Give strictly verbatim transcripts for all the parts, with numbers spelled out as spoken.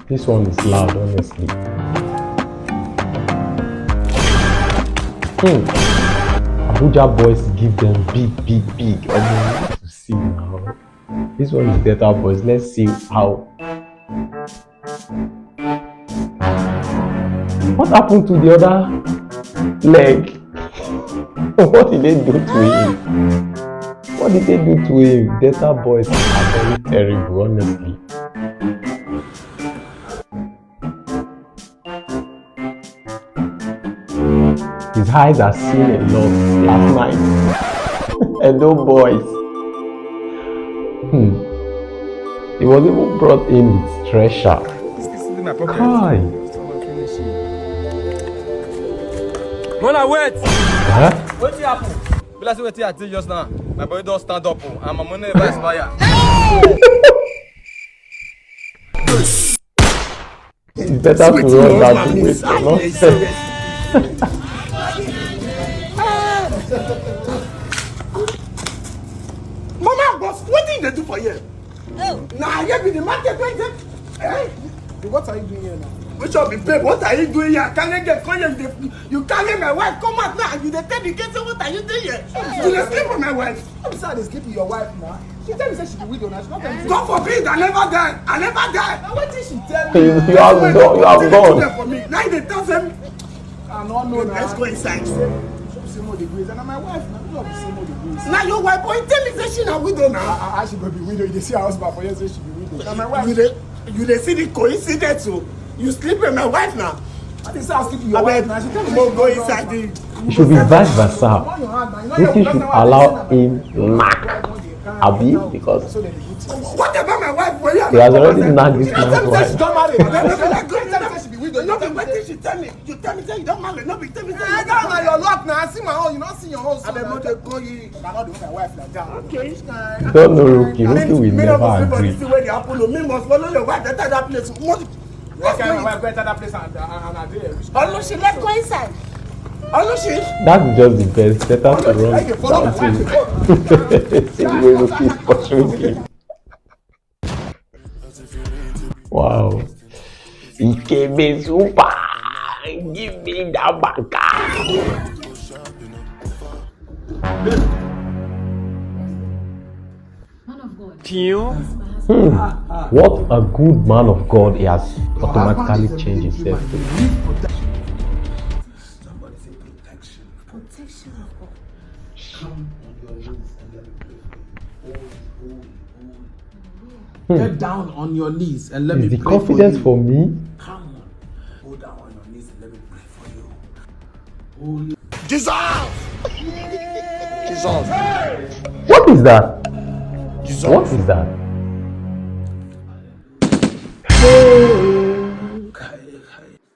This one is loud, honestly. Hmm. Abuja boys give them big, big, big. I mean, you need to see now. This one is Delta boys. Let's see how. What happened to the other leg? What did they do to him? What did they do to him? Delta boys are very terrible, honestly. His eyes are seeing a lot last night. Edo boys. Hmm. He was even brought in with treasure. This is in my pocket. Kai. Mona, wait! Huh? Wetin happen? Be like say wetin I did just now. My body don stand up o, and my money never expire. It's better to run that way. Mama, boss, wetin you dey do for here? Oh. Na here be the market wey dey. Eh? What are you doing here now? Which one be, babe? What are you doing here? I carry girl come here, you dey, you carry my wife come out now, and you dey tell the girl say, "What are you doing here?" You dey sleep with my wife. How be say I dey sleep with your wife now? She tell me say she be widow now. She no tell me say. God forbid, I never die. I never die. Na wetin she tell me. You, you have gone. You have gone. For me. Now you dey tell them. I no know now. Let's go inside. She be say more dey grace. And na my wife now. No be say more dey grace. Na your wife, but you tell me say she na widow now. How, how she go be widow? You dey see her husband for here say she be widow. Na my wife. You dey, you dey see the coincidence o. You sleep with my wife now. I dey say I sleep with your wife now. She tell me say she no go inside the. It should be vice versa. Wetin should allow him knack? Abi, because what about my wife? He has already knacked this man's wife. No be wetin she tell me. You tell me say you don marry. No be tell me say you don marry. I don marry. Your luck now. I see my own. You no see your own. Abeg, no dey call you. I no dey my wife like that. Okay. Don't know, Rookie. Rookie will never agree. This thing wey dey happen o. Me must follow your wife enter that place. What? Why can't my wife go enter that place and, and, and I dey here? Olushi, let's go inside. Olushi. That's just the best. Better to run. See the way Rookie is pursuing him. Wow. Ikebe super. Give me that baka. Man of God. Hmm. What a good man of God, he has automatically changed himself to. Somebody say protection. Protection of God. Come on your knees and let me pray for you. Holy, holy, holy. Hmm. Get down on your knees and let me pray for you. Is the confidence for me? Come on. Go down on your knees and let me pray for you. Holy. Jesus! Jesus! What is that? Jesus! What is that?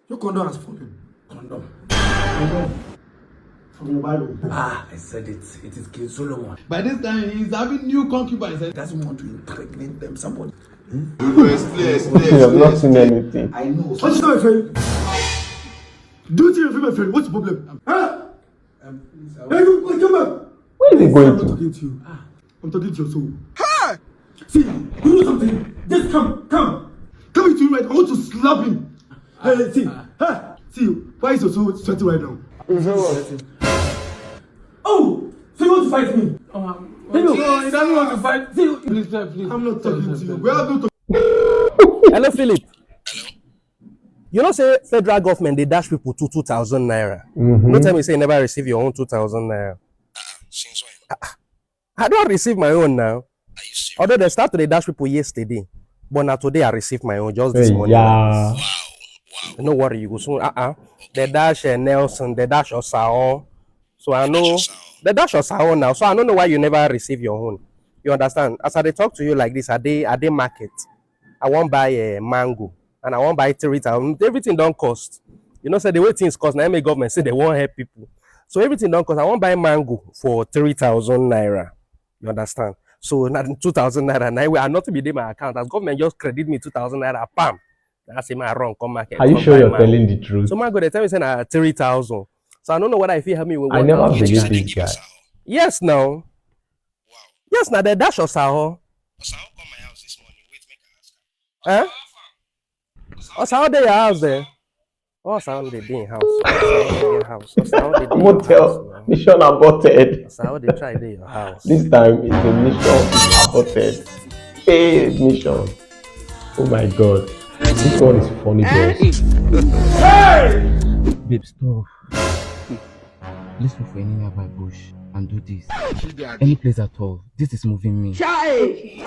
Your condom has fallen. Condom. From your Bible. Ah, I said it. It is King Solomon. By this time, he is having new concubines. He doesn't want to impregnate them. Somebody. Hmm? You have not seen anything. I know. What is my friend? Do you think you feel my friend? What's the problem? Huh? Um, please, I. Hey, you, come back. Where is he going to? I'm not talking to you. Ah. I'm talking to your soul. Hey! See, you know something? Just come, come. Come into right. I want to slap him. Hey, see, ah, see, why is your soul sweating right now? Is that what? Oh, so you want to fight me? Oh, no, he doesn't want to fight. See, please, sir, please. I'm not talking to you. We have no. Hello, Philip. You know say federal government dey dash people two two thousand naira. Mm-hmm. No tell me say you never receive your own two thousand naira. Since when? I don receive my own now. Are you serious? Although they start to dey dash people yesterday, but na today I receive my own, just this morning. Yeah. Wow. No worry, you go soon. Uh-uh. They dash, uh, Nelson, they dash Osao. So I know they dash Osao now. So I don't know why you never receive your own. You understand? As I dey talk to you like this, I dey, I dey market. I wan buy a mango and I wan buy three thousand. Everything don cost. You know say the way things cost, na im make government say they wan help people. So everything don cost. I wan buy mango for three thousand naira. You understand? So na two thousand naira na I not be dey my account. As government just credit me two thousand naira, pam. Na say I run come market. Are you sure you're telling the truth? So mango dey tell me say na three thousand. So I don't know whether if you help me with. I never believe this guy. Yes, now. Yes, now they dash Osao. Osao come my house this morning. Wait, make I ask am. Eh? How far? Osa, how dey your house there? Osa, how dey dey in house? Osa, how dey dey house? Osa, how dey dey your Motel, house now? Mission aborted. Osa, how dey try dey your house? This time it's a mission aborted. Failed mission. Oh my god. This one is funny, boss. Babe, stop. Let's look for any nearby bush and do this. Any place at all. This is moving me. Chai!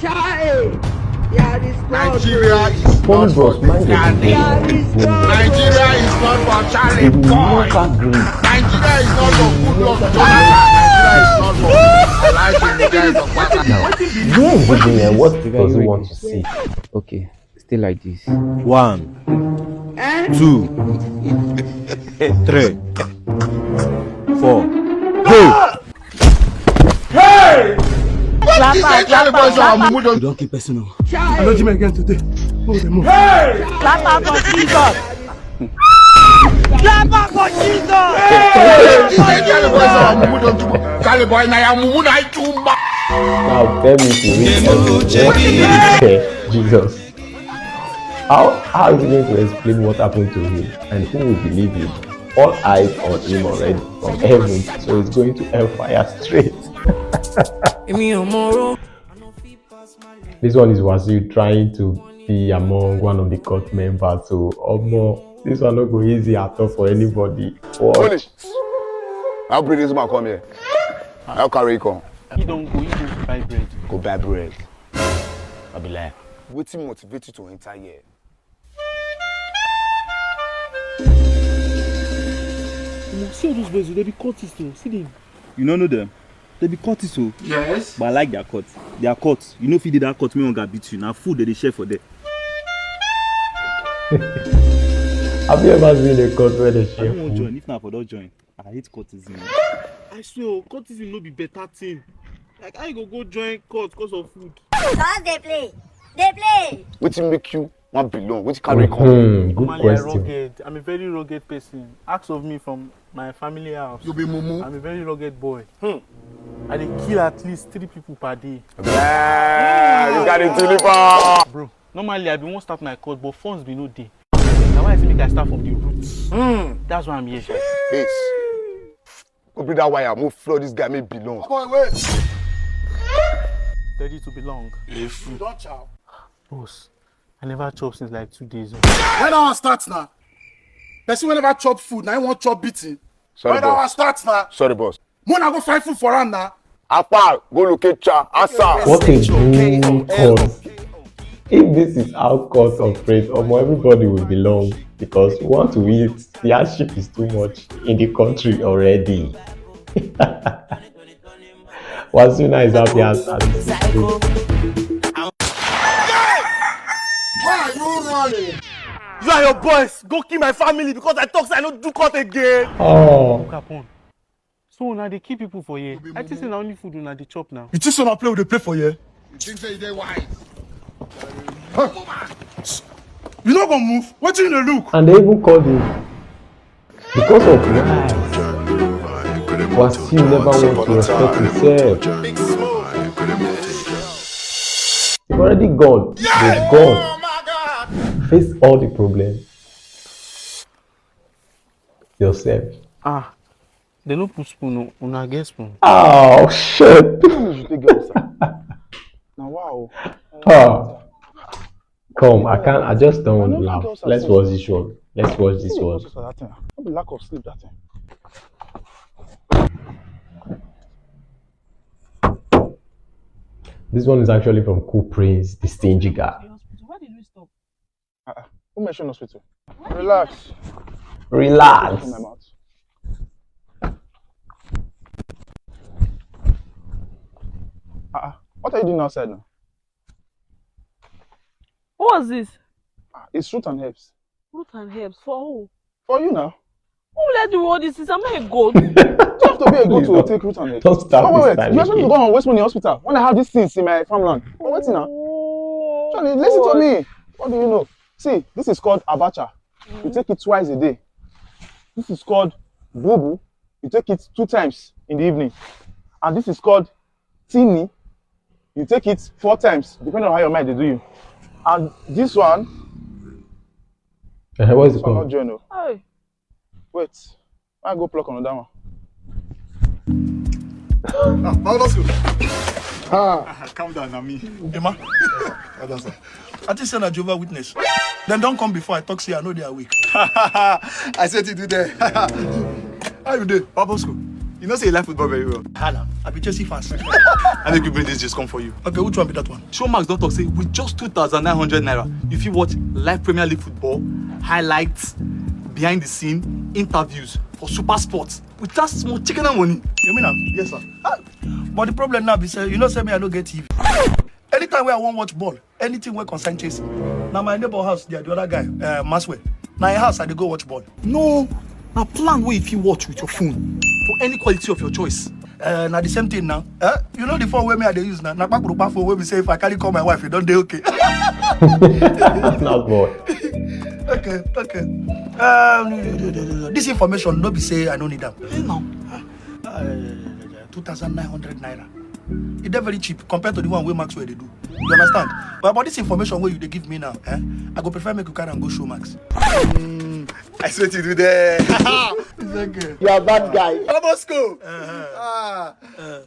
Chai! They are destroyed. Nigeria is Funny, not boss. for Mind Charlie. your business. Nigeria is not for Charlie You will boy. never agree. Nigeria is not for Goodluck Jonathan. Nigeria is not for Alhaji Mujahid Okwasa. Now, where is the thing here? What does he want to see? Okay, stay like this. One, two, three, four. Go! Charlie boys are mumu don. You don't keep personal. I don't dream again today. Oh, the move. Clap am for Jesus. Clap am for Jesus. Charlie boys are mumu don too much. Charlie boy na ya mumu na too much. Now tell me to read everything. Jesus. How, how is he going to explain what happened to him and who will believe him? All eyes on him already from heaven, so he's going to hellfire straight. This one is Wazir trying to be among one of the cult members, so omo, this one no go easy at all for anybody. What? Foolish. I'll bring this man come here. I'll carry you come. He don't go, he go buy bread. Go buy bread. I be like, wetin motivate you to enter here? Omo, see all those boys, they be cultists o. See them. You no know them. They be cultists o. Yes. But I like their cut. Their cut. You know if you did that cut, me hunger beat you. Now food they dey share for there. Have you ever seen a cult where they I share don't want food? Join. If not for don't join. I hate cultism. I swear, o, cultism no be better thing. Like, how you go go join cult because of food? Because they play. They play. Wetin make you wan belong? Wetin carry you come? Hmm, good Normally, I question. Rugged. I'm a very rugged person. Ask of me from my family house. You be mumu. I'm a very rugged boy. I dey kill at least three people per day. Yeah, you got it, deliver. Bro, normally I bin wan start my cult, but funds bin no dey. Na why I say make I start from the roots. That's why I'm here. Yes. Go bring that wire. Move, floor this guy. Make belong. Ready to belong. Boss, I never chop since like two days. When I start now, person wey never chop food, now I want chop beating. Sorry, When I boss. Start now, Sorry, boss. Mona go find food for am now. Apa, go locate cha. Asa. What a good cult. If this is how cults operate, almost everybody will belong because we want to eat. The hardship is too much in the country already. Wazuna is happy as as this is good. Why are you running? You and your boys go kill my family because I talk say I no do cult again. Oh, Capone. So una dey kill people for here. I think say na only food una dey chop now. You think so? Now play with the play for here. You think say you dey wise? You no go move. What you dey look? And they even called him because of lies. Wasiu never want to respect himself. You've already gone. You've gone. Face all the problems yourself. Ah, they no put spoon o. Una get spoon. Oh shit. You take get outside. Now wow. Oh. Come, I can't. I just don't I know laugh. girls are Let's sensitive. Watch this one. Let's watch this Who one. dey cause that thing? No be lack of sleep that thing. This one is actually from Cool Prince, the stingy guy. Why did we stop? Uh-uh. Who mentioned hospital? Relax. Relax. Open my mouth. Uh-uh. What are you doing outside now? What was this? Ah, it's root and herbs. Root and herbs for who? For you now. Who will I do all this things? Am I a goat? You have to be a goat Please to don't- take root and herbs. Don't start Oh, this wait, time wait. You are supposed to again. Go and waste money in hospital. When I have these things in my farmland. Oh, wait now. Oh, Charlie, listen to God. Me. What do you know? See, this is called abacha. You take it twice a day. This is called bubu. You take it two times in the evening. And this is called tini. You take it four times, depending on how your mind dey do you. And this one, Eh, what is it called? Join o. Hey. Wait. I go pluck another one. Ah, Pablo School. Ah. Ah, calm down, na me. Emma. Well done, sir. I think say na Jehovah Witness. Dem don come before I talk say I no dey awake. I said you do there. How you dey? Pablo School. You know say you like football very well. Hala, I be Chelsea fans. I make you bring this just come for you. Okay, which one be that one? Showmax don talk say with just two thousand nine hundred naira, you fit watch live Premier League football, highlights, behind the scene, interviews for Super Sports with just small chicken and money. You mean am? Yes, sir. Ah, but the problem now be say you know say me I no get T V. Anytime wey I wan watch ball, anything wey concern Chelsea, na my neighbor house there, the other guy, uh, Maxwell. Na him house I dey go watch ball. No, na plan wey you fit watch with your phone for any quality of your choice. Uh, na the same thing now. Uh, you know the phone wey me I dey use now. Na kpakpurukpa phone wey be say if I carry call my wife, e don dey okay. Not boy. Okay, okay. Um, this information no be say I no need am. Eh, no. Uh, two thousand nine hundred naira. E dey very cheap compared to the one wey Maxwell dey do. You understand? But, but this information wey you dey give me now, eh, I go prefer make you carry am go Showmax. Mm, I swear to do there. It's okay. You are a bad guy. Obosco. Ah,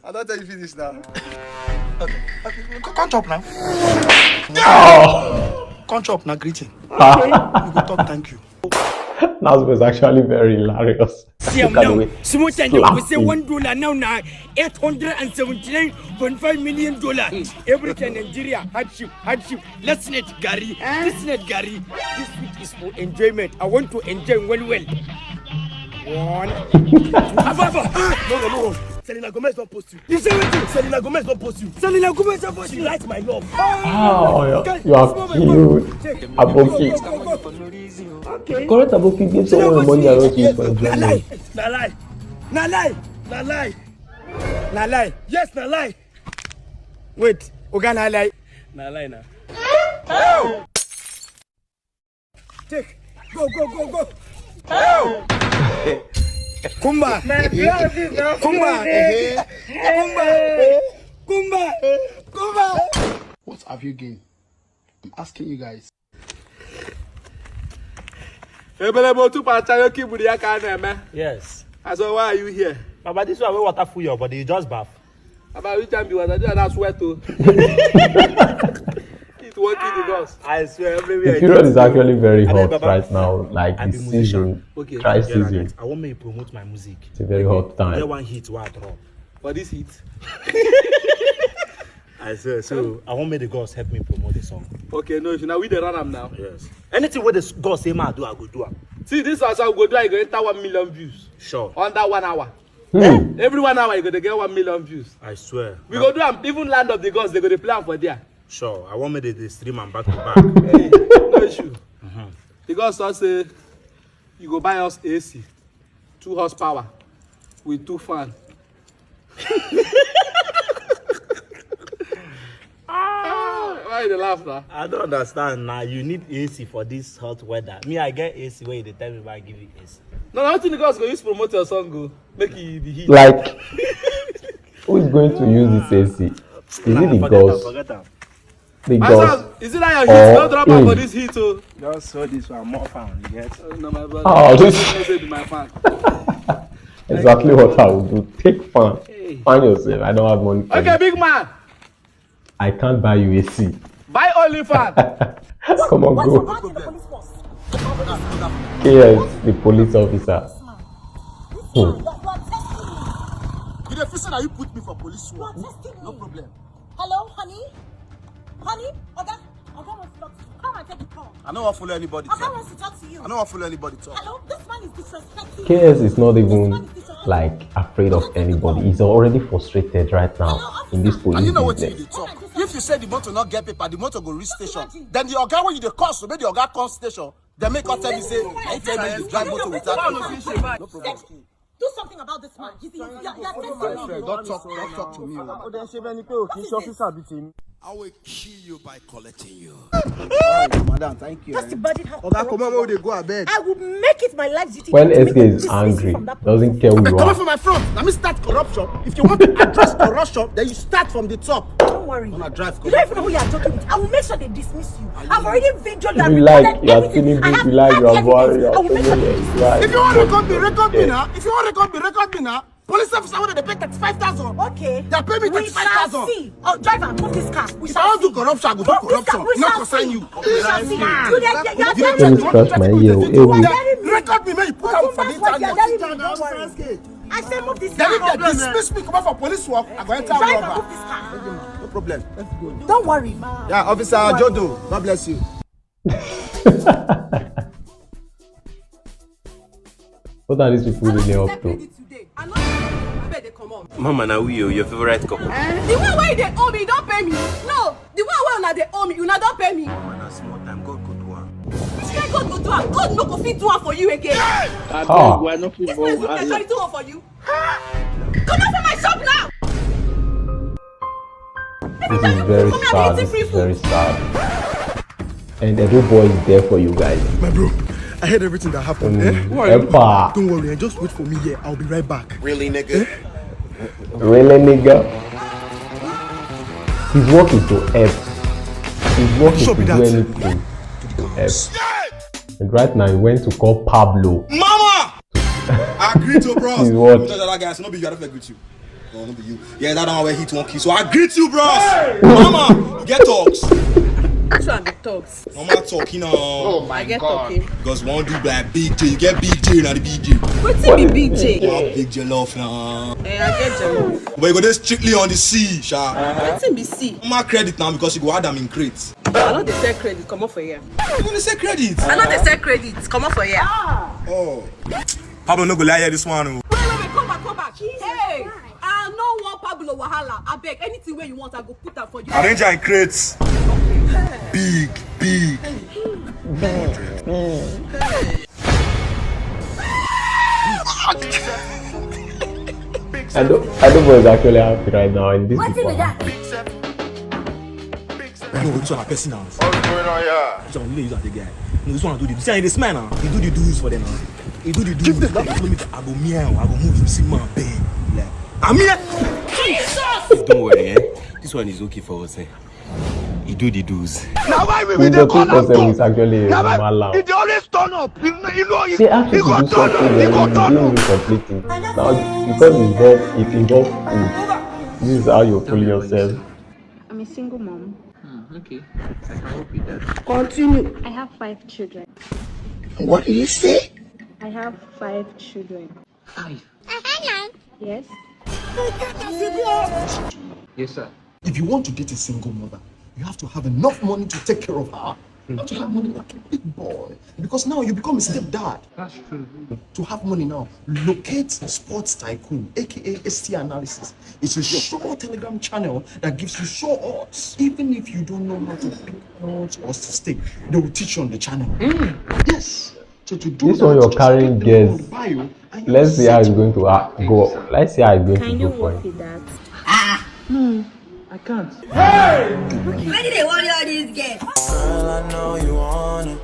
I don tell you finish now. Okay. Okay. Come, come chop now. Come chop now, greeting. You go talk thank you. That was actually very hilarious. See am now. Small time dem go say one dollar, now na eight hundred and seventy-nine point five million dollar. Everything Nigeria hardship, hardship. Let's net gari. This net gari. This week is for enjoyment. I want to enjoy well, well. One. Ava, ava. No, no, no. Selena Gomez don post you. You say wetin? Selena Gomez don post you. Selena Gomez don post you. She like my love. Oh, you, you are cute. Aboki. Okay. Correct Aboki give someone money I don't use for Na enjoyment. lie. Na lie. Na lie. Na lie. Na lie. Yes, na lie. Wait. Oga, na lie. Na lie na. Take. Go, go, go, go. Kumba. Kumba. Kumba. Kumba. Kumba. What have you gained? I'm asking you guys. Ebelebe otu kpacha yoki buru ya ka a na-eme. Yes. I said, why are you here? Baba, this one wey water full your body, you just baff. About which time you was there, that's sweat too. It won't kill the boss. I swear, everywhere. The period is actually very hot right now, like the season, dry season. I want me to promote my music. It's a very hot time. Get one hit, what drop? For this heat. I swear, so I want me the gods help me promote the song. Okay, no, if now we the run am now. Yes. Anything with the gods say man do, I go do am. See, this one, so we go do, I go enter one million views. Sure. Under one hour. Every one hour, you go to get one million views. I swear. We go do am. Even Land of the Gods, they go to play am for there. Sure. I want me the, the stream am back to back. Hey, no issue. The gods talk say you go buy us A C, two horsepower, with two fan. Ah, why you dey laugh now? I don't understand now. You need A C for this hot weather. Me, I get A C where they tell me I give you A C. No, I think the gods go use promote your song, go make it the hit. Like, who is going to use this A C? Is it the gods? Forget am. The My gods. son, is it that your hit? No drop am for this heat, oh. Just saw this one more fan, you get? Oh, no, my brother. Oh, this This is my fan. Exactly what I would do. Take fan. Fan yourself. I don't have money. For Okay, you. Big man, I can't buy you A C. Buy only fan. Come on, go. Yes, the police officer. Hmm. You dey feel say na you put me for police work? No problem. Hello, honey? Honey? Oga, Oga wants to talk to you. Come and take the call. I no wan follow anybody Oga talk. Wants to talk to you. I no wan follow anybody talk. Hello? This man is disrespecting K S is not even, like, afraid of anybody. He's already frustrated right now in this police business. Talk. If you say the motor not get paper, the motor go reach station. Then the oga wey you dey call, so make the oga come station. Then make come tell me say, I tell me you drive motor without paper. No problem. Do something about this man. He's, he's, you're, you're testing me. Don't talk, don't talk to me. Ó dẹ̀ ṣe bẹ́ẹ̀ ni pé ò kì í ṣe officer bíi tèmi. I will kill you by collecting you. Alright, madam, thank you. Just eh. imagine how Oga, corrupt come on, you we are. dey go abeg. I will make it my life duty When to make S K is this angry, easy from that doesn't care who you Come are. from my front. Let me start corruption. If you want to address corruption, then you start from the top. Don't worry. Una drive You don't even know come. who you are talking with. I will make sure they dismiss you. I've already videoed If and you like, recorded you are everything. Tinubu, I if have you like, you are evidence. Buhari, you I are will make sure they Tinubu, dismiss you are you. If you want to record me, Buhari. Record me now. If you want to record me, record me now. Police officer wey dey pay thirty-five thousand. Okay. They pay me We shall thirty-five thousand. See. Oh, driver, move this car. We If shall I want to see. do corruption, I go do Move this car. corruption. We Not shall concern see. You. We shall see. You dey, you dey, You you don't dey, Let me scratch my ear. Oh, you oh. are hearing me. Record me, make you put Open am for the mouth, you are internet. hearing me. Don't worry. I say move this Then if car. They dismiss me, come out for police work. I go enter Driver, rubber. Move this car. No problem. Let's go. Don't worry. Yeah, Officer Jodo, God bless you. What are these people really up to? Today. I know. I bet they come on. Mama, na we o, your favorite couple. The one why they owe me, don't pay me. No, the one why una they owe me, una don't pay me. Mama, na small time, God go do am. Which kind God go do am? God no go fit do am for you again. Ah. This place will actually do one for you. Come out from my shop now. This is very sad. This is very sad. And every boy is there for you guys. My bro, I heard everything that happened. Eh? Epa. Don't worry, eh, just wait for me here. I'll be right back. Really, nigga? Really, nigga? His work is to help. His work is Sure to be do that. Anything to help. And right now, he went to call Pablo. Mama! I agree to bros. He's what? You tell that guy, I say, no be you, I don't agree with you. No, no be you. Yeah, that one where hit one kiss. So I greet you, bros. Mama, you get talks. Which one be talks? Mama talking now. I get talking. Because one do by big J, you get big J, not the big J. Wetin be big J? One big J love now. Eh, I get jollof. But you go there strictly on the C, sha. Wetin be C? Mama credit now because you go add them in crates. I no dey sell credit, comot for here. You gonna say credit? I no dey sell credit, comot for here. Oh. Pablo no go lie here this one. Oh. Wait, wait, wait, come back, come back. Hey, I no want Pablo wahala. Abeg, anything wey you want, I go put am for you. Arrange and create. Big, big. I don't, I don't know what is actually happening right now in this. What is that? No, this one a person now. What's going on here? This one really use as a guy. No, this one do the. See how he dey smile now. He do the do's for them now. He do the do's. That follow me. I go meow. I go move. You see man, bang. Like, I'm here. Don't worry, eh? This one is okay for us, eh? He do the do's. Now why we The two percent is actually a normal laugh. It always turn up. You know, you know, you, They ask you to do something and you didn't even complete it. Now, because it involves, it involves food, this is how you fool yourself. I'm a single mom. Hmm, okay, I can work with that. Continue. I have five children. What did you say? I have five children. Five. Yes. Yes, sir. If you want to date a single mother, you have to have enough money to take care of her. You have to have money like a big boy. Because now you become a stepdad. That's true. To have money now, locate Sports Tycoon, aka S T Analysis. It's a show Telegram channel that gives you show odds. Even if you don't know how to pick odds or stake, they will teach you on the channel. Yes. So to do This that, one you're just carrying click the link guess. on bio and you Let's see how set it's going to ha- go. Let's see how it's going Can to you go for work him. With that? I can't. Wetin dey worry all these girls? Girl, I know you want it.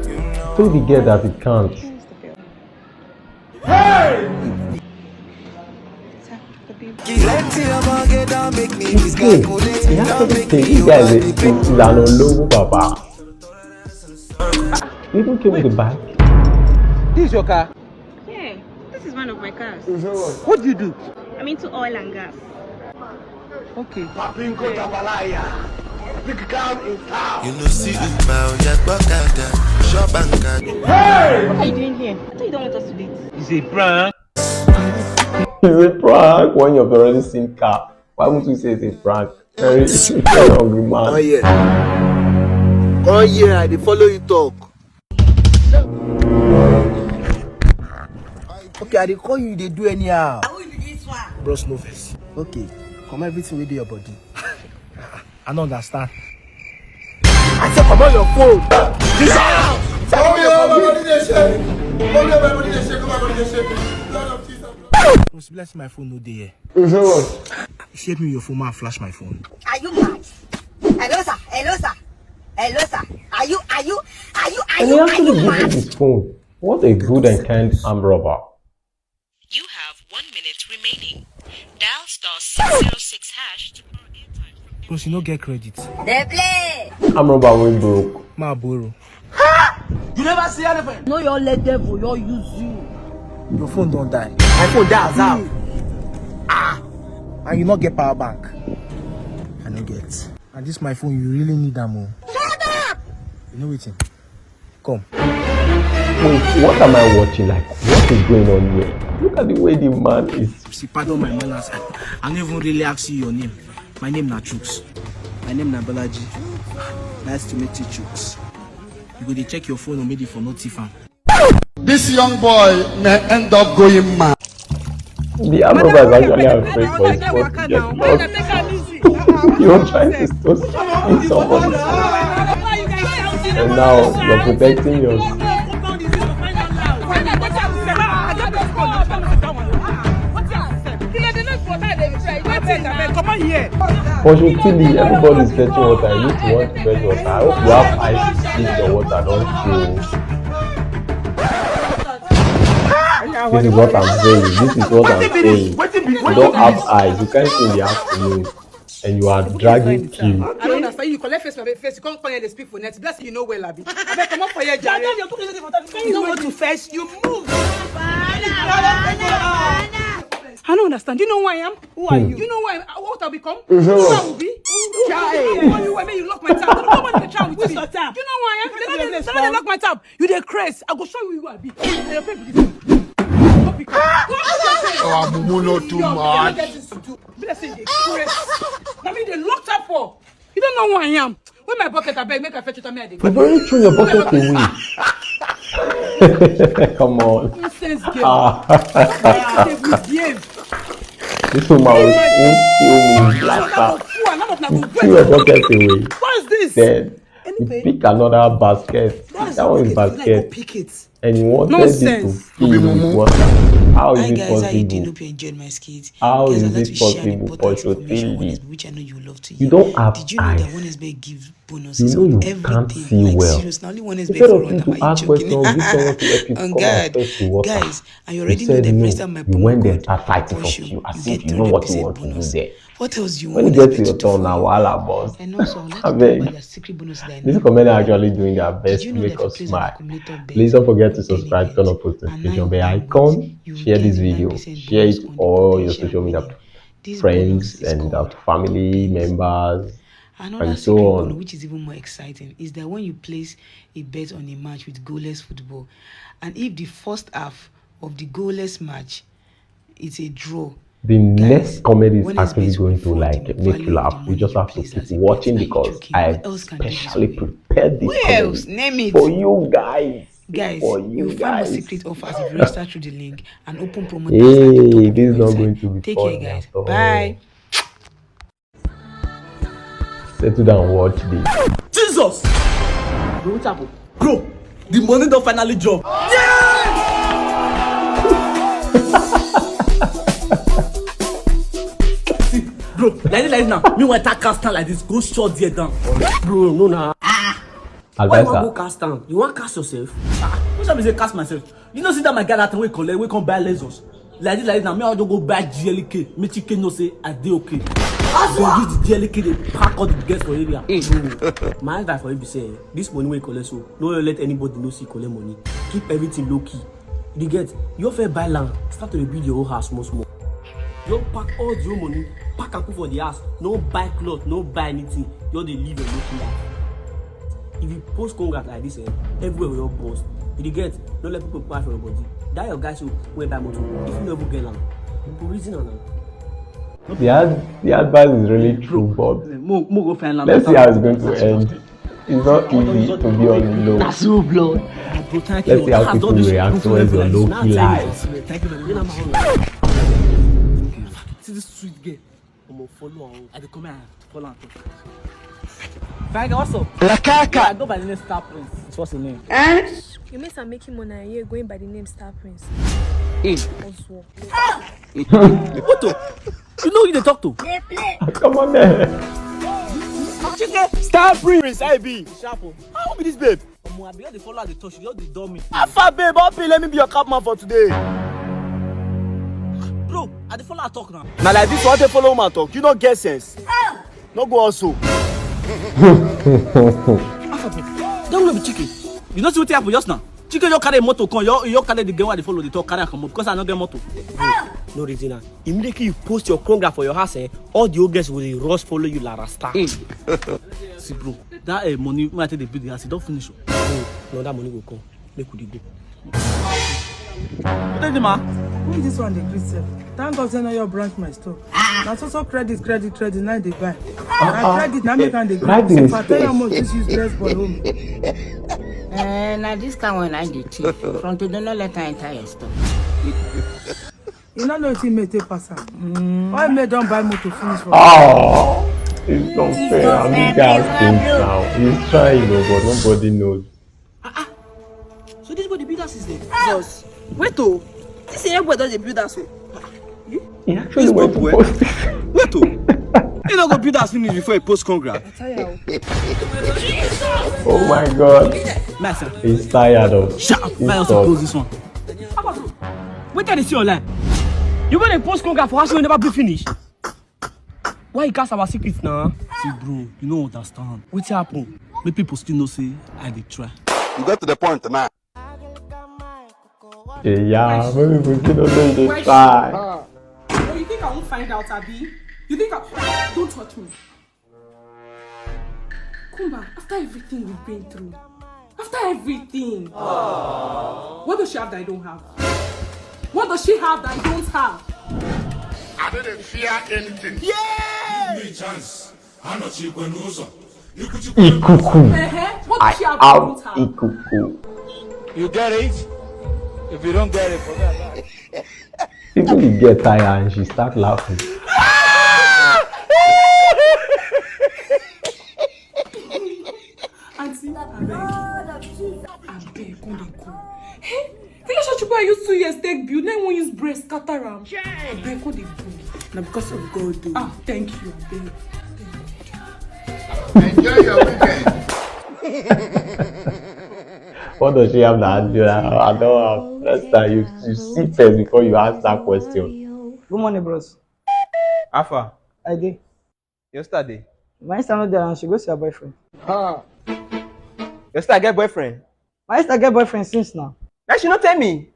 You know Told the girl that it can't. Plenty of my girl don't make me It's good. He has to be paid. This guy is a, is an Olowo Baba. You even came with the bag. This is your car? Yeah, this is one of my cars. What do you do? I'm into oil and gas. Okay. You know, see Uber, Oya Gbokada, shop and card. What are you doing here? I thought you don't want us to date. It's a prank. It's a prank when you've already seen car. Why would you say it's a prank? Very, very hungry man. Come here. Come here, I dey follow you talk. Okay, I dey call you, you dey do anyhow. Bros, no vex. Okay, come everything wey dey your body. I no understand. I say comot your phone. This house. Say comot your phone. Bros, be like say my phone no dey here. Share me your phone, ma flash my phone. Are you mad? Hello, sir. Hello, sir. Hello, sir. Are you, are you, are you, are And you, he are actually you gives me mad? his phone. What a good and kind armed robber. You have one minute remaining. Dial star six zero six hash to borrow airtime from Because you no get credit. They play. Armed robber wey broke. Ma borrow. You never see anything. No, your let devil, your use you. Your phone don die. My phone die as how? Ah! And you no get power bank. I no get. And this my phone, you really need am o. Shut up! You know wetin? Come. Wait, what am I watching? Like, what is going on here? Look at the way the man is. See, pardon my manners. I, I no even really ask you your name. My name na Chuks. My name na Balaji. Nice to meet you, Chuks. You go dey check your phone or maybe for no thief am. This young boy may end up going mad. The armed robber is actually afraid for his phone to get lost. He was trying to steal something. And now you're protecting yours. Come on here. Fortune T V, everybody is fetching water. You need to want to fetch water. I hope you have ice to keep your water, don't you? This is what I'm saying. This is what I'm saying. You don't have eyes. You can't see in the afternoon. And you are dragging queue. I don't understand. You collect face for face. You come come here, they speak for net. Bless you, know well, Abi. I beg, come up for here, Jare. You know what to first. You move. I don't understand. Do you know who I am? Who are you? Do you know who I am? What I become? Who I will be? Who are you? Why may you lock my tab? Don't come on the tab with me. Who's your tab? Do you know who I am? Let me, let me lock my tab. You dey craze. I go show you who I be. You dey play with this. Don't be crazy. Our mumu no too much. Be like say you dey craze. Na me dey lock tab for. You don't know who I am. Where my bucket? I beg, make I fetch it. Me, I dey You've already thrown your bucket away. Come on. Nonsense girl. Ah, I dey misbehave. this woman will soon kill me with laughter. Who are none of na go Throw your bucket away. What's this? Then you pick another basket. That one is basket. Pick it. And you wanted it to Nonsense. fill with water. How is Hi it guys, how you doing? possible? Hope you enjoy my skit. How Guys, is I'd like it to share an possible important for information on Shotili? It, which I know you love to You hear. Don't have Did you know that eyes. one S B give You bonuses know on you everything? Can't see Like, well. Serious, now only one S B Instead for of run. you Am to I ask joking? questions, give someone to help you On come and God, fetch the water. Guys, and you You already know said the no. first time my You went there and fight for you as if you know what you want to do there. What else do you When want you get to S B your to do turn for now, you? Wahala boss. And also, I would like to talk Abeg. About their secret bonus that I This know. commander actually doing their Did best you to know make that us place smile. Have accumulated Please don't forget to benefit subscribe, turn on post and notification now bell you icon, you share get this a video, nine percent share bonus it on all the your potential social media winning? This friends bonus is and called out family Pay Smart. members Another and secret so bonus, on. Which is even more exciting, is that when you place a bet on a match with goalless football, and if the first half of the goalless match is a draw, The guys, next comedy is one S B actually is going to refund like the make you value of laugh. the You money just you have to place keep as a watching bet. Are you because joking? I What else can do this specially for you? prepared this Who else? comedy Name it. For you guys. Guys, For you you find more guys. Secret offers if you register through the link and open promo. Hey, this is not going to be. Take care, guys. Bye. Settle down, watch this. Jesus! Bro, what happened? Bro, the money don't finally drop. Yes! See, bro, like this, like this now. Me want to cast down like this. Go short there down. Bro, no, nah. Why you want go cast down? You want cast yourself? Ah, which one is a cast myself? You know, see that my guy that time we collect, we come buy Lexus. Like this, like this now, me I just go buy G L K. Make Chike know say I dey okay. Go use the G L K, they pack all the girls for area. Bro, my advice for you be say, this money we collect so, no let anybody know see collect money. Keep everything low key. You get, you fit buy land, start to build your own house small small. You pack all your money, pack and put for the house. No buy cloth, no buy anything. You dey live a low key life. If you post congrats like this, eh, everywhere will burst. You dey get, no let people cry for your body. That your guy so wey buy motor, if you never get land, you go reason am now. The, ad- the advice is really true, but Mo mo go find land. Let's see how it's going to end. It's not easy to be on the low. That's so blood. Let's see how people react towards your low key life. Thank you very much. See this sweet girl. I'm gonna follow her. I dey come here, follow her. Fine girl, what's up? Lakaka. I go by the name Star Prince. What's your name? You mean I'm making money here going by the name Star Prince? Hey. Oswald. What the? You know who you dey talk to? Come on there. Chike, stop, Prince. I be. Sharp o. How be this, babe? Omo, I be just dey follow her dey talk, she just dey dull me. Alpha, babe, how be? Let me be your cap man for today. Bro, I dey follow her talk now. Na like this one dey follow woman talk. You no get sense. No go also. Alpha, babe, don't no be Chike. You know see wetin happen just now? Chike just carry motor come, you, you carry the girl wey dey follow dey talk, carry am comot because I no get motor. No reason am. Immediately you post your conga for your house, eh, all the old girls go dey rush follow you like rasta. See, bro, that eh, money wey I take dey build the house, e don finish o. No, no, that money go come. Make we dey go. Wetin dey, ma? Who is this one dey greet sef? Thank God say na your branch my store. Na so so credit, credit, credit, na dey buy. Na credit, na make am dey greet. If I tell you how much this useless boy owe me. Eh, na this kind one I dey thief. From today, no let her enter your store. You no know wetin make take pass am. Why make don buy motor finish for? Oh, it's not fair. I'm the guy things now. He's trying, oh, but nobody knows. So this boy dey build house is there? Jesus. Wait o. This young boy don dey build house o. He actually went to post it. Wait o. He no go build house finish before he post congrats. Oh my God. Master. He's tired of. Shut up. He's I also stuck. Post this one. Wetin I dey see online? You go dey post congrats for house wey never build finish? Why you cast our secrets now? See, bro, you no understand. Wetin happen? Make people still know say I dey try. You got to the point now. Yeah, maybe we still don't know you dey try. Oh, you think I won't find out, Abi? You think I... Don't touch me. Kumba, after everything we've been through, after everything, what does she have that I don't have? What does she have that I don't have? I don't fear anything. Give me chance. Anọchikwa n'ụzọ. Ikuku. Uh-huh. What does she have that I don't have? Ikuku. You get it? If you don't get it, forget that. Even the girl tire and she start laughing. Auntie, abeg. Abeg, come dey go. Hey, relationship wey I use two years take build, now you wan use breast scatter am. Abeg, come dey go. Na because of God o. Ah, thank you, abeg. Enjoy your weekend. What does she have that I don't have? I don't have. Next time you, you see first before you ask that question. Good morning, bros. Alpha. I dey. Yesterday. My sister no dey around, she go see her boyfriend. Your sister get boyfriend? My sister get boyfriend since now. Now she no tell me.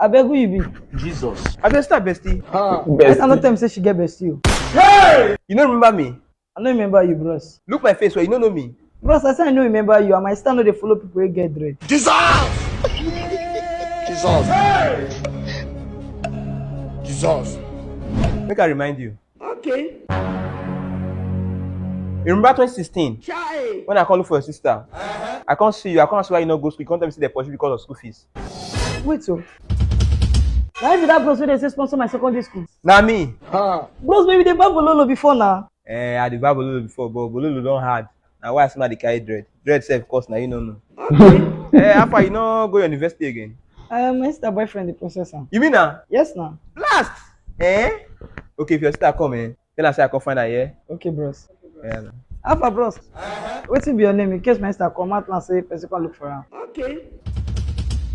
Abeg, who you be? Jesus. I be your sister bestie. My sister no tell me say she get bestie o. You no remember me? I no remember you, bros. Look my face well, you no know me. Bros, I say I no remember you, and my sister no dey follow people wey get dread. Jesus! Jesus! Jesus! Make I remind you. Okay. You remember twenty sixteen? Chai! When I come look for your sister, I come see you, I come ask why you no go school, you come tell me say they pursue because of school fees. Wait o. Na you be that bros wey dey say sponsor my secondary school? Na me. Bros, baby, dey buy bololo before na. Eh, I dey buy bololo before, but bololo don hard. Na why I say make I dey carry dread. Dread sef cost, na you no know. Eh, how far you no go university again? Uh, my sister boyfriend dey process am. You mean na? Yes na. Blast! Eh? Okay, if your sister come, eh, tell her say I come find her here. Okay, bros. Yeah, na. How far, bros? Wetin be your name in case my sister come out and say person come look for am? Okay.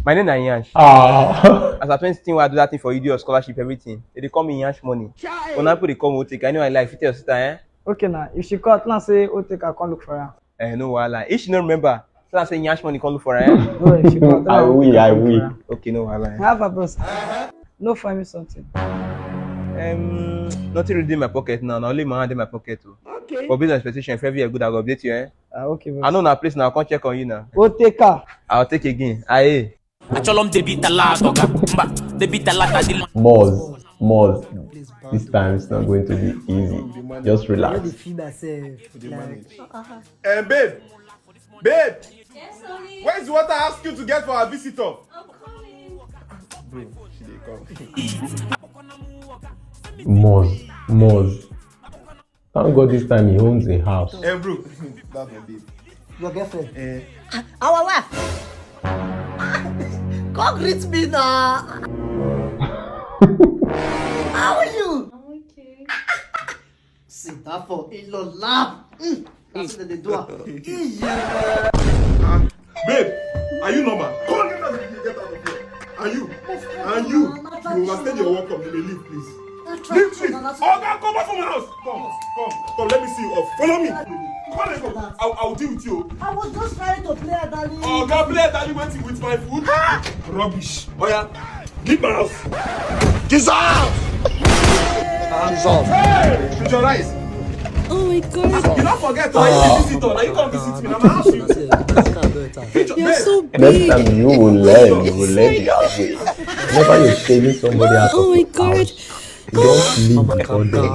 My name na Yansh. Ah. As I twenty sixteen wey I do that thing for you, do your scholarship, everything. They dey call me Yansh money. Chai! When people dey call me Oteka, I know I like. Fit tell your sister, eh? Okay na, if she call, tell am say Oteka come look for am. Eh, no wahala. If she no remember, tell am say Yansh money come look for am, eh? No, if she call, tell am Oteka come look for am. I will, I will. Okay, no wahala. How far, bros? No find me something. Um, nothing really dey my pocket now. Na only my hand dey my pocket o. Okay. But based on expectation, if everywhere good, I go update you, eh? Ah, okay, bros. I know na place now. I come check on you now. Oteka. I'll take again. Aye. Achọrọ m debit alert, oga. Mba, debit alert adịla. Moz, Moz, this time it's not going to be easy. Just relax. I no dey feel myself. Like, eh, babe, babe. Yes, honey. Where is the water I asked you to get for our visitor? I'm coming. Bro, she dey come. Moz, Moz. Thank God this time he owns a house. Eh, bro, that's my babe. Your girlfriend? Eh. Our wife. Come greet me now. How are you? I'm okay. Sit down for in-law lap. Mm. That's what they do. Babe, are you normal? Come on, get out of here. Get out of here. And you, and you, you overstayed your welcome. You may leave, please. Leave, please. Oga, come out from my house. Come, come, come. Let me see you off. Follow me. Come on, let's go. I'll, I'll deal with you. I was just trying to play a darling. Oga, play a darling with my food. Rubbish. Oh yeah. Leave my house. Jesus! Jesus! Hey! With your rice. Oh my god. You don't forget, oh, you visitor. Now you come visit me. Now my house you. You're so big. Next time you will learn, you will learn the hard way. Whenever you're saving somebody out Oh of my your god. house, you don't leave the order.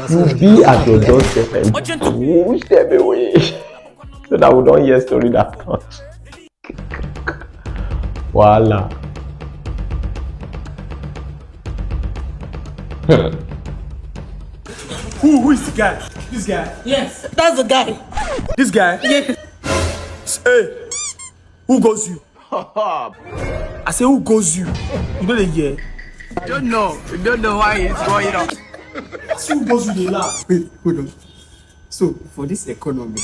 You be at your doorstep and push them away. So that we don't hear story that much. Voila. Who, who is the guy? This guy. Yes, that's the guy. This guy. Yes. Hey, who goes you? I say who goes you? You know the year. I don't know. I don't know why it's going on. That's who goes you. They laugh. Wait, hold on. So for this economy,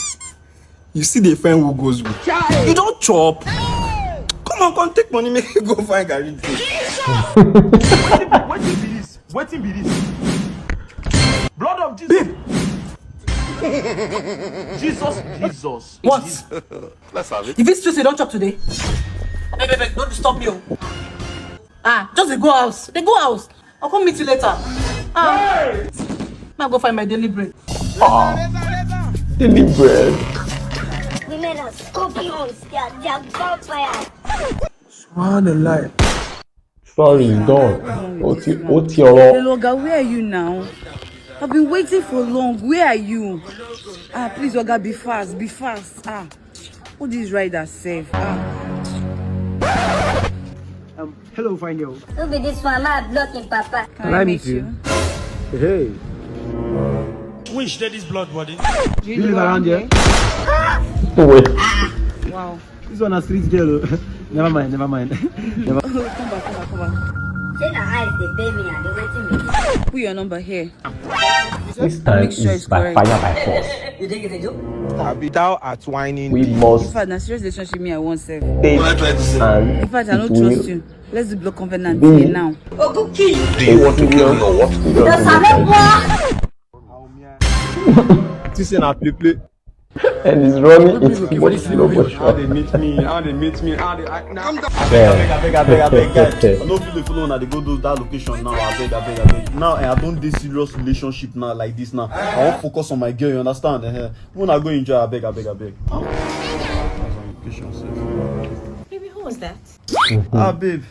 you see the friend who goes with. You don't chop. Come on, come take money, make you go find Gary drink. Wetin be this? Wetin be this? Blood of Jesus. Jesus, Jesus. What? Let's have it. If it's Tuesday, don't chop today. Beg, beg, beg, don't disturb me. Oh. Ah, just dey go house. Dey go house. I'll come meet you later. Ah. Now go find my daily bread. Daily bread. Women are scorpions. They are, they are vampires. Subhanallah. Sorry, done. Oti, oti ọ̀rọ̀. Oga, where are you now? I've been waiting for long. Where are you? Ah, please, Oga, be fast, be fast. Ah, who this rider safe? Ah. Um, hello, fine girl. Who be this one? I blocking Papa. Can I meet you? Hey. Which dey this blood body? Do you live around here? Wait. Wow. This one a street girl. Oh. Never mind, never mind. Never. Come back, come back, come back. Say na eyes dey pay me and dey waiting me. Put your number here. This time Make sure is it's by correct. Fire by force. You think it's a joke? Abi thou art whining. We In must fact, na serious relationship me I want sef. Take and In fact, I it don't will trust you. Let's do blood covenant be here now. Ogun kill you. Do you want to kill me or what? Does Samuel This is a play play. And it's running. It's much slow How motion. They meet me? How they meet me? How they? I, now, Yeah. I beg, I beg, I beg, I beg, guys. I don't feel the flow now. They go do that location now. I beg, I beg, I beg. Now I don't this serious relationship now like this now. I want focus on my girl. You understand? Uh-huh. When I go enjoy, I beg, I beg, I beg. Location safe. Baby, who was that? Ah, babe.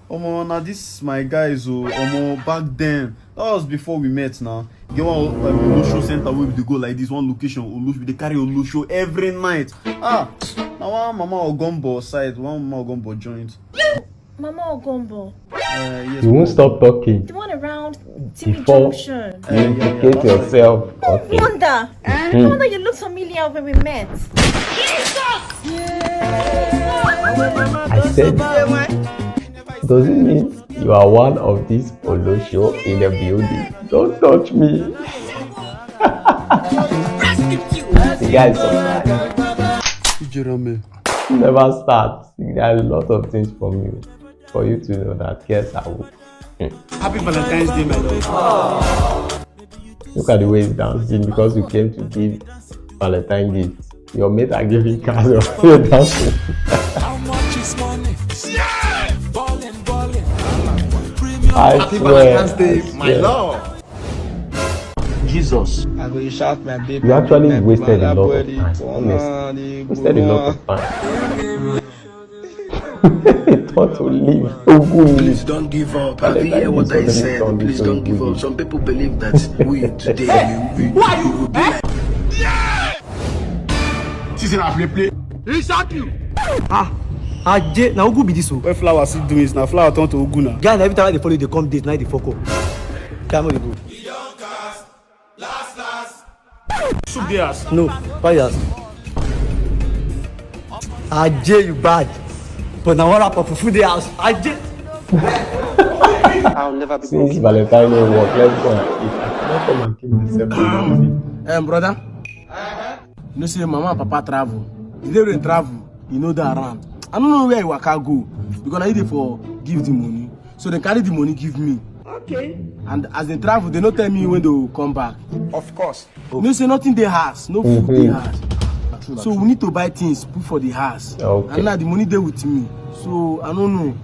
Omo, na this my guys. Oh, omo, back then. That was before we met now. Get one um, Olosho center where we dey go like this. One location, Olosho. We dey carry Olosho every night. Ah, now one Mama Ogombo side, one Mama Ogombo joint. Mama Ogombo. Uh, yes, You won't stop talking The one around Timmy Before- Junction. you implicate yourself. Okay. Wonder. Hmm. Wonder you look familiar when we met. I said, does it mean you are one of these Olosho in the building? Don't touch me. The guy is surprised. Jerome. Never start. There are a lot of things for me, for you to know that. Yes, I will. Happy Valentine's Day, my love. Look at the way he's dancing because you came to give Valentine gift. Your mate are giving cards. You're dancing. How much is money? Balling, balling. Premium. I Happy swear. Valentine's Day, I my swear. Lord. Jesus. I go shout my baby. You actually My wasted a lot of body time. for Honestly, all the wasted a lot woman. Of time. He thought to leave. Ogun. Please don't give up. Have you heard what I said? Please don't give up. Some people believe that we today we, we, we will be like This is a play play. Ah, Aje, na Ogu be this o. Where flower sit doing is now flower turn to Ogu now. Guy, na every time I dey follow you, dey come date, now dey fuck up. Come on, go. Soup dey house. No, fire. Aje, you bad. But na one wrap of food dey house. Aje. I'll never be Since Valentine no work, let's go and eat. Don't come and kill myself. Um, brother, you know say mama and papa travel. The day they travel, you know that around. I don't know where you waka go because I need for give the money. So they carry the money, give me. Okay. And as they travel, they no tell me when they will come back. Of course. You know say nothing dey house, no food dey house. So we need to buy things, put for the house. Okay. And now the money dey with me. So I don't know.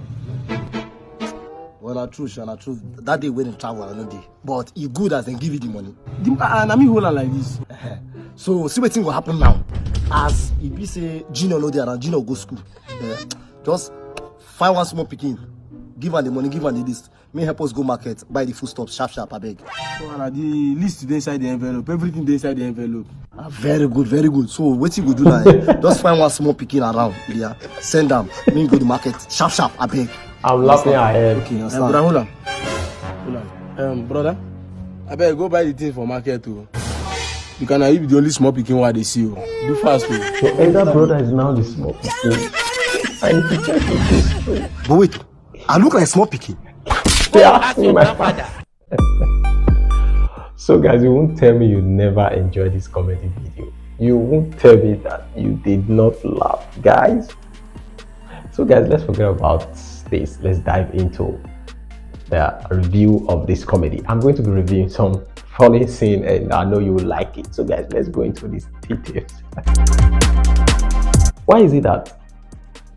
Well, na true, sha, na true. That day when they travel, I no dey. But e good as they give you the money. The, uh, na me hold am like this. So see wetin go happen now. As e be say Junior no dey around, Junior go school. Eh, just find one small pikin, give am the money, give am the list. May help us go market, buy the foodstuff sharp sharp, abeg. So, uh, the list dey inside the envelope. Everything dey inside the envelope. Ah, very good, very good. So wetin you go do now? Eh? Just find one small pikin around, yeah. Send am. Me go the market sharp sharp, abeg. I'm laughing ahead. Okay, you Uh, understand? brother, hold on. Hold on. Um, brother, I better go buy the thing for market too. You can, uh, you be the only small pikin wey I dey see o. Do fast o. Your elder brother is now the small pikin. And if you check it, it's true. But wait, I look like small pikin. They asked me my father. So guys, you won't tell me you never enjoyed this comedy video. You won't tell me that you did not laugh, guys. So guys, let's forget about this. Let's dive into the review of this comedy. I'm going to be reviewing some funny scene, and I know you will like it. So guys, let's go into these details. Why is it that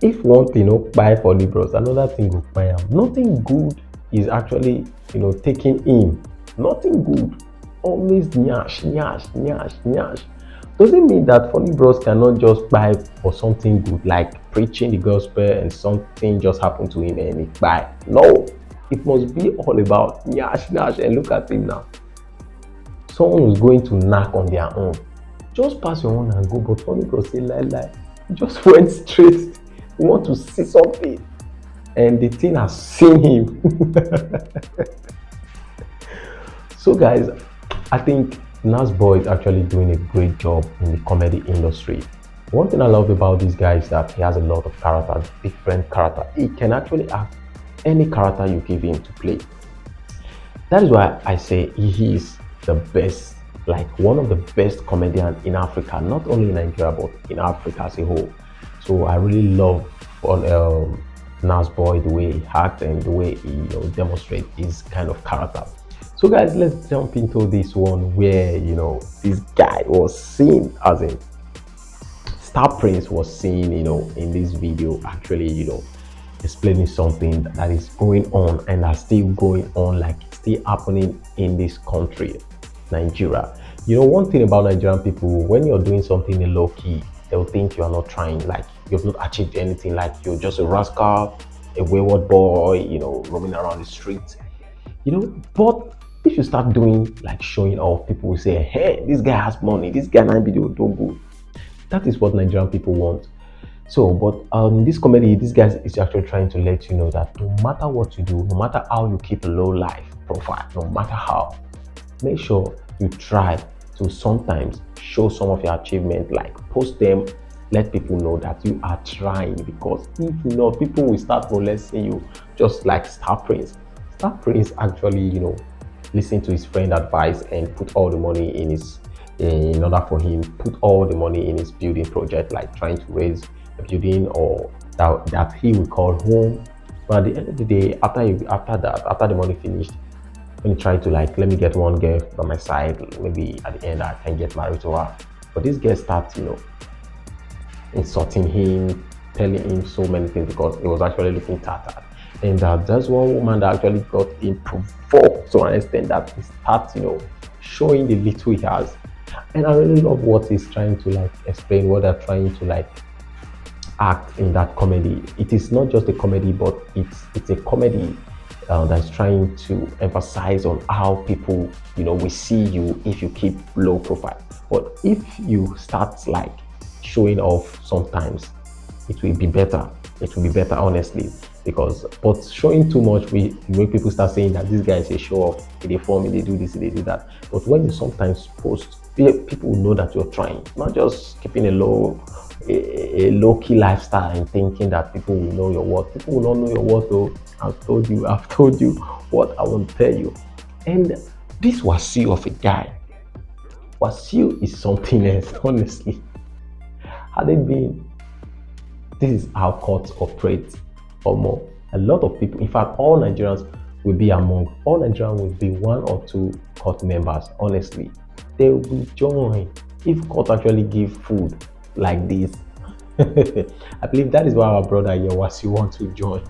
if one thing no buy for Libros, another thing go buy am? Nothing good is actually, you know, taking in. Nothing good. Always nyash, nyash, nyash, nyash. Does it mean that Funny Bros cannot just buy for something good, like preaching the gospel and something just happened to him and he buy? No. It must be all about nyash, nyash, and look at him now. Someone was going to knock on their own. Just pass your own and go, but Funny Bros say lie, lie. He just went straight. He want to see something, and the thing has seen him. So guys, I think Nas Boy is actually doing a great job in the comedy industry. One thing I love about this guy is that he has a lot of character, different character. He can actually act any character you give him to play. That is why I say he is the best, like, one of the best comedian in Africa, not only in Nigeria but in Africa as a whole. So I really love on um, Nas Boy, the way he acts and the way he, you know, demonstrates his kind of character. So guys, let's jump into this one where, you know, this guy was seen, as in Star Prince was seen, you know, in this video, actually, you know, explaining something that is going on and are still going on, like, still happening in this country, Nigeria. You know, one thing about Nigerian people, when you're doing something in low key, they'll think you are not trying, like, you've not achieved anything, like, you're just a rascal, a wayward boy, you know, roaming around the street, you know. But if you start doing, like, showing off, people will say, "Hey, this guy has money, this guy might be the Odogu." That is what Nigerian people want. So, but um, this comedy, this guy is actually trying to let you know that no matter what you do, no matter how you keep a low life profile, no matter how, make sure you try to sometimes show some of your achievement, like, post them, let people know that you are trying, because if not, people will start molesting you, just like Star Prince. Star Prince actually, you know, listened to his friend advice and put all the money in his, in order for him, put all the money in his building project, like, trying to raise a building or that, that he will call home. But at the end of the day, after you, after that, after the money finished, when he tried to, like, let me get one girl by my side, maybe at the end I can get married to her. But this girl starts, you know, insulting him, telling him so many things because he was actually looking tattered. And uh, there's one woman that actually got him provoked to an extent that he starts, you know, showing the little he has. And I really love what he's trying to, like, explain, what they're trying to, like, act in that comedy. It is not just a comedy, but it's it's a comedy uh, that's trying to emphasize on how people, you know, will see you if you keep low profile. But if you start, like, showing off sometimes, it will be better. It will be better, honestly, because, but showing too much will make people start saying that this guy is a show off. They form, they do this, they do that. But when you sometimes post, pe- people will know that you're trying, not just keeping a low, a, a low key lifestyle and thinking that people will know your worth. People will not know your worth, though. I've told you, I've told you what I want to tell you. And This Wasiu of a guy, Wasiu is something else, honestly. Had it been, this is how courts operate, or more. A lot of people, in fact, all Nigerians will be among, all Nigerians will be one or two court members, honestly. They will join if court actually give food like this. I believe that is why our brother here, Wasiu, want to join.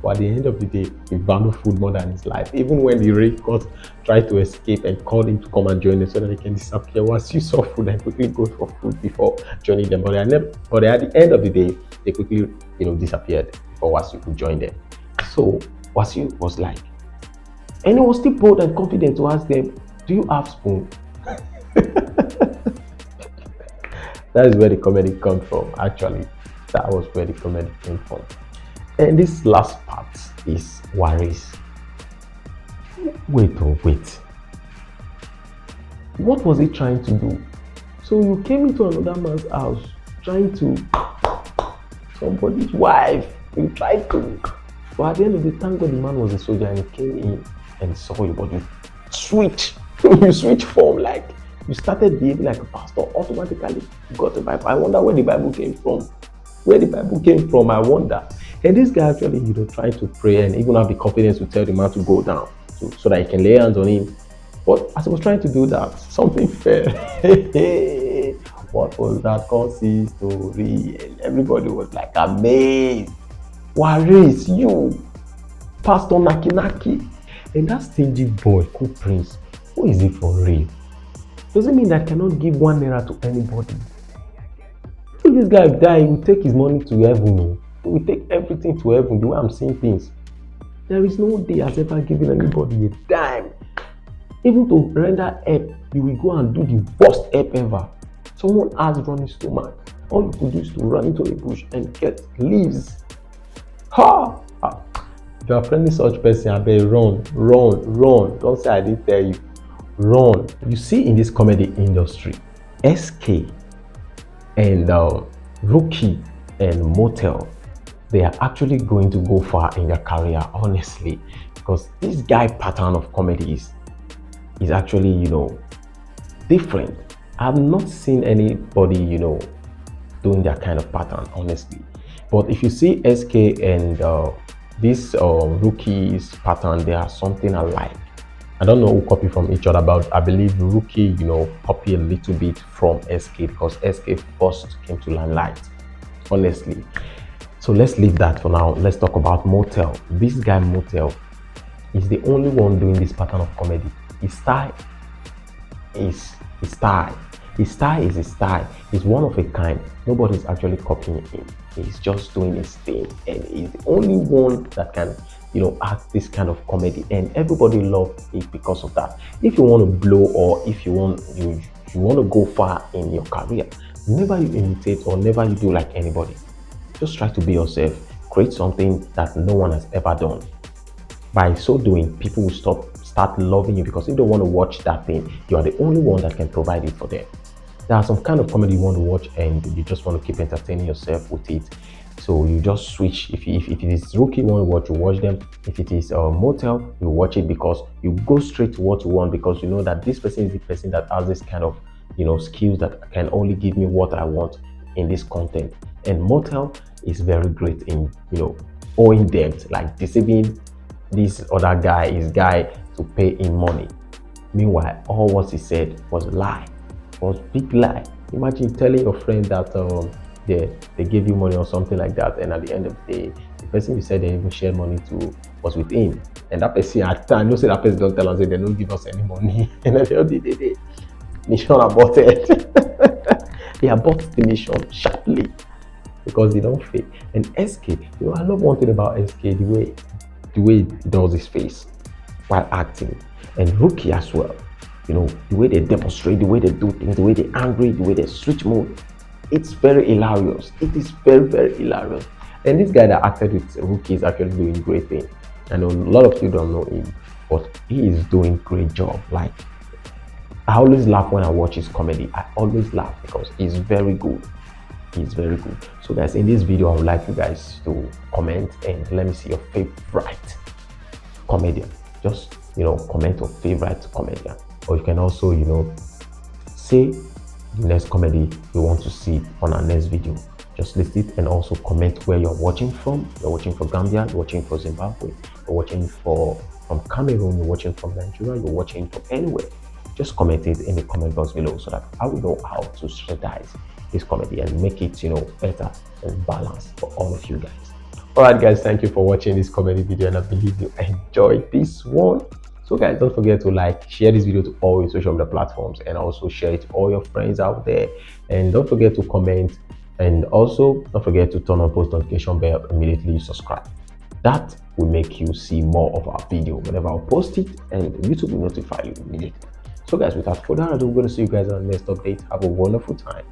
But at the end of the day, he valued food more than his life. Even when the rain court tried to escape and called him to come and join them so that he can disappear, Wasiu saw food and quickly go for food before joining them. But, I never, but at the end of the day, they quickly, you know, disappeared before Wasiu could join them. So Wasiu was like, and he was still bold and confident to ask them, "Do you have spoon?" That is where the comedy come from, actually. That was where the comedy came from. And this last part is Waris. Wait, oh, wait. What was he trying to do? So you came into another man's house trying to, somebody's wife. You tried to. But at the end of the day, thank God the man was a soldier and he came in and saw you, but you switch. You switch form, like, you started behaving like a pastor. Automatically, you got the Bible. I wonder where the Bible came from. Where the Bible came from, I wonder. And this guy actually, you know, trying to pray and even have the confidence to tell the man to go down so, so that he can lay hands on him. But as he was trying to do that, something fell. What was that? Come see story. And everybody was like amazed. Waris, you, Pastor Naki Naki. And that stingy boy, Cool Prince, who is it for real? Does it mean that I cannot give one naira to anybody? If this guy die, he will take his money to heaven. Oh. He will take everything to heaven, the way I'm seeing things. There is no day has ever given anybody a dime. Even to render help, you will go and do the worst help ever. Someone has running stomach. All you could do is to run into a bush and get leaves. Ha! Ah, if you are friendly such person, I beg, run, run, run. Don't say I didn't tell you. Run. You see, in this comedy industry, S K and uh, Rookie and Motel, they are actually going to go far in their career, honestly, because this guy pattern of comedy is, is actually, you know, different. I've not seen anybody, you know, doing that kind of pattern, honestly. But if you see S K and uh, this uh, Rookie's pattern, they are something alike. I don't know who copy from each other, but I believe Rookie, you know, copy a little bit from S K because S K first came to limelight, honestly. So let's leave that for now. Let's talk about Motel. This guy Motel is the only one doing this pattern of comedy. His style is his style. His style is his style. He's one of a kind. Nobody's actually copying him. He's just doing his thing, and he's the only one that can, you know, act this kind of comedy, and everybody loves it because of that. If you want to blow, or if you want you you want to go far in your career, never you imitate or never you do like anybody. Just try to be yourself. Create something that no one has ever done. By so doing, people will stop start loving you, because if they want to watch that thing, you are the only one that can provide it for them. There are some kind of comedy you want to watch and you just want to keep entertaining yourself with it. So you just switch. If, if, if it is Rookie you want to watch, you watch them. If it is uh, Motel, you watch it because you go straight to what you want, because you know that this person is the person that has this kind of, you know, skills that can only give me what I want in this content. And Motel is very great in, you know, owing debt, like deceiving this other guy, his guy, to pay him money. Meanwhile, all what he said was lie, was big lie. Imagine telling your friend that um, they they gave you money or something like that, and at the end of the day, the person you said they even shared money to was with him, and that person at the time, you say that person don't tell us that they don't give us any money, and at the end of the day, they mission aborted. They abort the mission sharply because they don't fit. And S K, you know, I love one thing about S K, the way the way he does his face while acting, and Rookie as well. You know, the way they demonstrate, the way they do things, the way they angry, the way they switch mode. It's very hilarious. It is very, very hilarious. And this guy that acted with Rookie is actually doing great thing. I know a lot of you don't know him, but he is doing great job. Like, I always laugh when I watch his comedy. I always laugh because he's very good. He's very good. So guys, in this video, I would like you guys to comment and let me see your favorite comedian. Just you know, comment your favorite comedian. Or you can also, you know, say the next comedy you want to see on our next video. Just list it and also comment where you're watching from. You're watching from Gambia, you're watching from Zimbabwe, you're watching for from Cameroon, you're watching from Nigeria, you're watching from anywhere. Just comment it in the comment box below so that I will know how to strategize this comedy and make it, you know, better and balanced for all of you guys. All right, guys, thank you for watching this comedy video, and I believe you enjoyed this one. So, guys, don't forget to like, share this video to all your social media platforms, and also share it to all your friends out there. And don't forget to comment, and also don't forget to turn on post notification bell immediately you subscribe. That will make you see more of our video whenever I post it, and YouTube will notify you immediately. So, guys, without further ado, we're going to see you guys on the next update. Have a wonderful time.